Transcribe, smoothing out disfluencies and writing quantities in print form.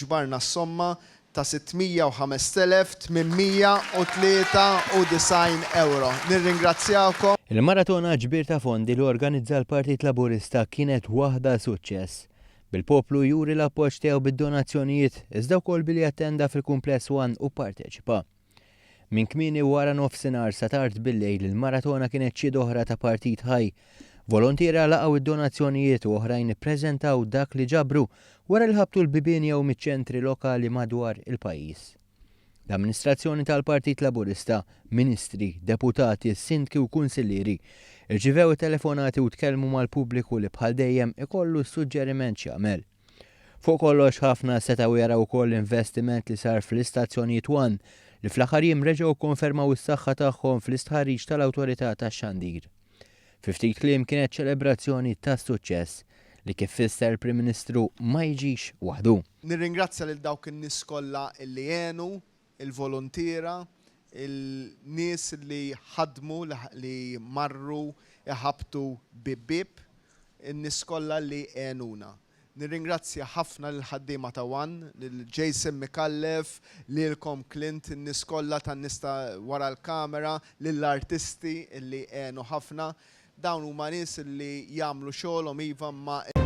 ġbarna s-somma ta' 605,893 ewro. Nirringrazzjakom. Il-maratona ġbir ta' fondi li organizza l-Partit Laburista kienet waħda suċċess. Bil-poplu juri l-appoġġ tiegħu bid-donazzjonijiet, iżda wkoll billi attenda fil-Kumpless One u pparteċipa. Minn kmieni wara nofsinhar sa tard billejl il-maratona kienet xhieda oħra ta' partit ħaj. Volontiera laqgħu d-donazzjonijiet u oħrajn ippreżentaw dak li ġabru wara li ħabtu l-bibien jew miċ-ċentri lokali madwar il-pajjiż. L-amministrazzjoni tal-Partit Laburista, ministri, deputati, sindki u kunsillieri rċivew it-telefonati u tkellmu mal-pubbliku li bħal dejjem ikollu suġġeriment x'jagħmel. Fuq kollox ħafna setgħu jaraw ukoll l-investiment li sar fl-istazzjonijiet One li fl-aħħar jiem reġgħu kkonfermaw is-saħħa tagħhom fl-istħarriġ tal-Awtorità tax-Xandir. Fi ftit kliem kienet ċelebrazzjoni ta' suċċess li kif fisser il-Prim Ministru ma jiġix waħdu. Nirringrazzja lil dawk in-nies kollha li għenu, il-voluntiera, il-nies li ħadmu, li marru iħabbtu bieb bieb, in-nies kollha li għenuna. Nirringrazzja ħafna lill-ħaddiema ta' One, lil Jason Micallef, lilkom Clint, in-nies kollha tan-nies ta' wara l-kamera, lill-artisti li għenu ħafna. Dawn huma nies li jagħmlu xogħolhom iva imma.